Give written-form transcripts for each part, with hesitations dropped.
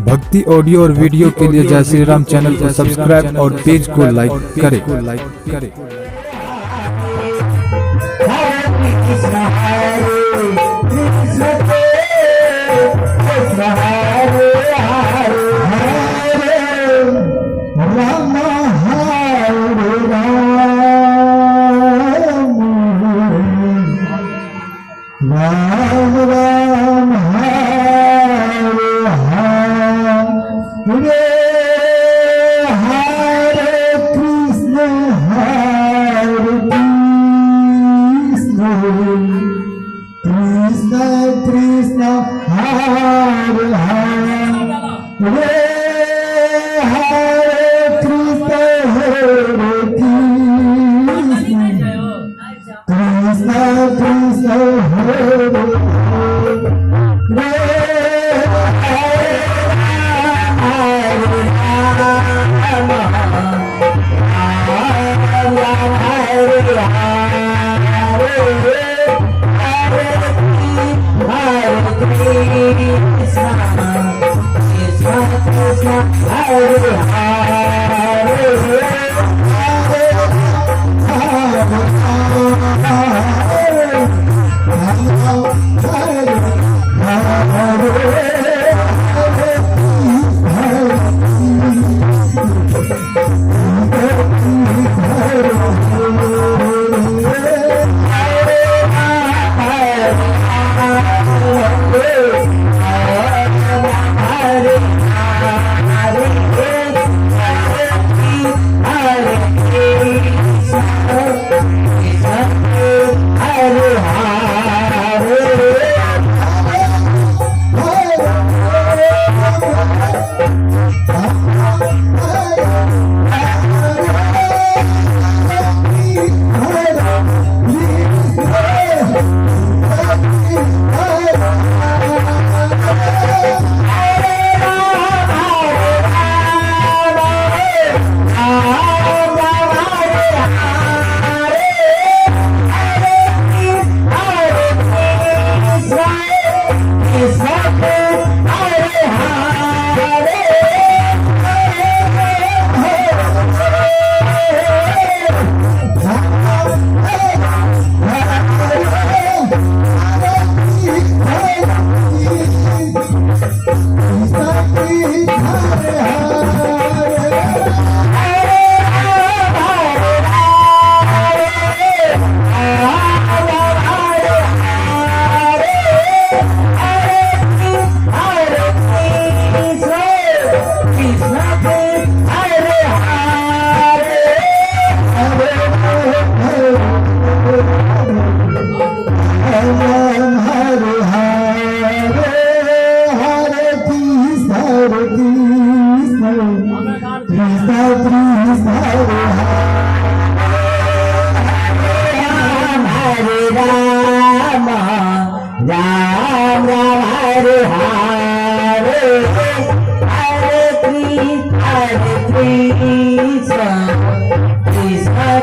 भक्ति ऑडियो और वीडियो के लिए जय श्री राम चैनल को सब्सक्राइब और पेज को लाइक करें। Hare Krishna Hare Krishna Krishna Hare Hare Hare Ram Hare Ram Ram Ram Hare Hare Hare Krishna Hare Krishna Krishna Krishna Hare Hare Hare Krishna Hare Krishna Krishna Krishna Hare Hare Hare Ram Ram Ram Hare Hare Hare Hare Krishna Krishna Krishna Hare Hare Hare Hare Hare Hare Krishna Krishna Hare Hare Hare Ram Hare Ram Ram Ram Hare Hare Hare Hare Krishna Krishna Hare Hare Hare Ram Hare Ram Ram Hare Hare Hare Hare Krishna Krishna Hare Hare Hare Hare Hare Krishna Hare Krishna Krishna Krishna Hare Ram Hare Ram Ram Ram Hare Hare Hare Krishna Hare Krishna Krishna Hare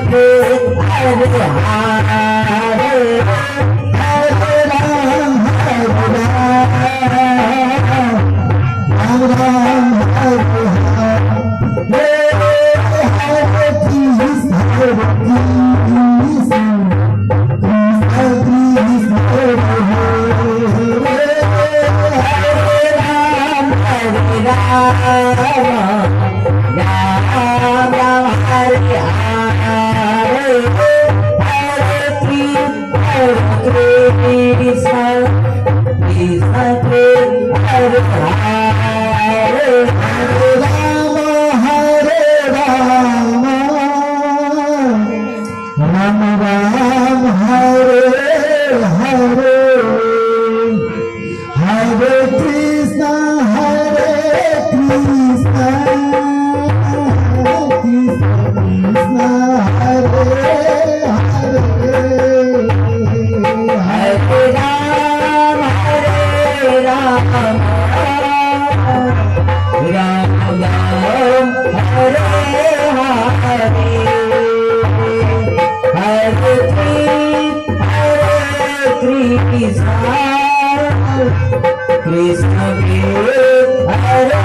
Hare Hare Ram Hare Ram Ram Ram Hare Hare Hare Krishna Hare Krishna Krishna Krishna Hare Hare Hare Ram Hare Ram Ram Ram Hare Hare Hare Krishna Krishna Krishna Hare Hare Hare Ram Hare Ram Ram Ram Hare Hare Hare Krishna Hare Krishna Krishna Krishna Hare Hare Hare Ram Hare Ram Ram Ram Hare Hare Hare Krishna Krishna Krishna Hare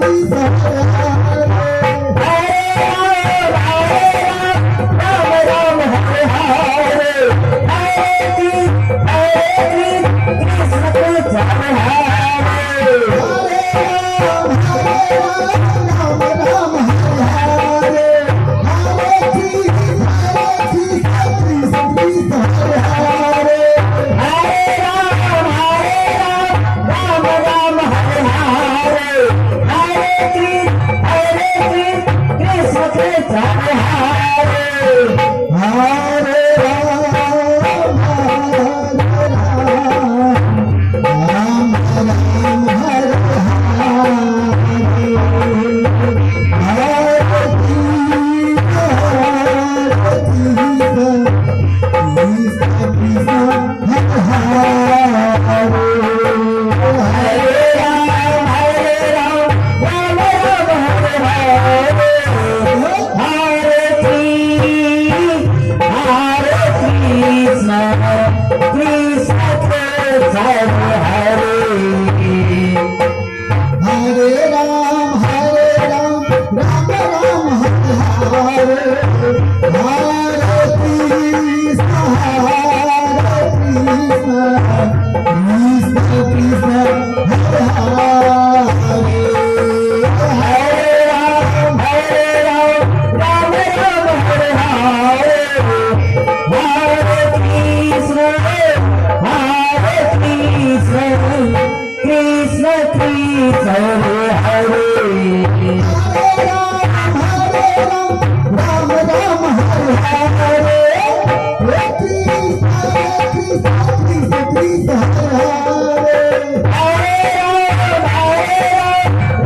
Krishna Hare Hare Ram Hare Ram Ram Ram Hare Hare Hare Krishna Hare Krishna Krishna Krishna Hare Hare Hare Ram Hare Ram Ram Ram Hare Hare Hare Krishna Krishna Krishna Hare Hare Hare Ram Ram Ram Hare Hare Hare Krishna Krishna Krishna Hare Hare Hare Ram Hare Ram Ram Ram Hare Hare Hare Krishna Krishna Krishna Hare Hare Hare Ram Ram Ram Hare Hare Hare Krishna Krishna Krishna Hare Hare Hare Ram Ram Ram Hare Hare Hare Krishna Krishna Krishna Hare Hare Hare Ram Ram Ram Hare Hare Hare Krishna Krishna Krishna Hare Hare Hare Ram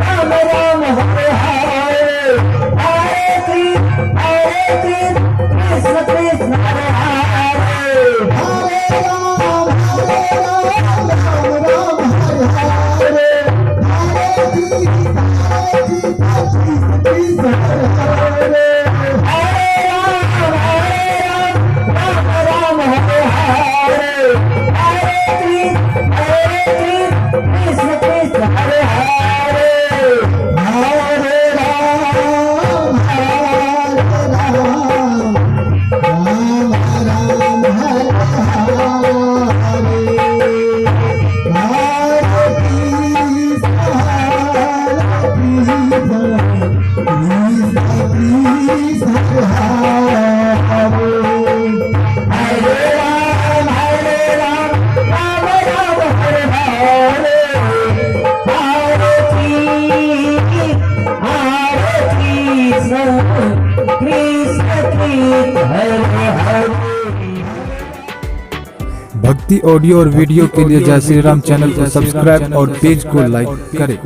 Ram Ram Hare Hare Hare Krishna Krishna Krishna Hare Hare Hare Ram Ram Hare Hare Hare Krishna Krishna Krishna Hare Hare Hare Ram Ram Ram Hare Hare Hare Krishna Krishna Krishna Hare Hare Hare Ram Ram Hare Hare Hare Krishna Krishna Krishna Hare Hare Hare Ram Ram Ram Hare Hare Hare Krishna Krishna Krishna Hare Hare Hare Ram Ram Ram Hare Hare Hare Krishna Krishna Krishna Hare Hare. भक्ति audio और video के लिए जय Shri Ram channel को subscribe और page को like करें।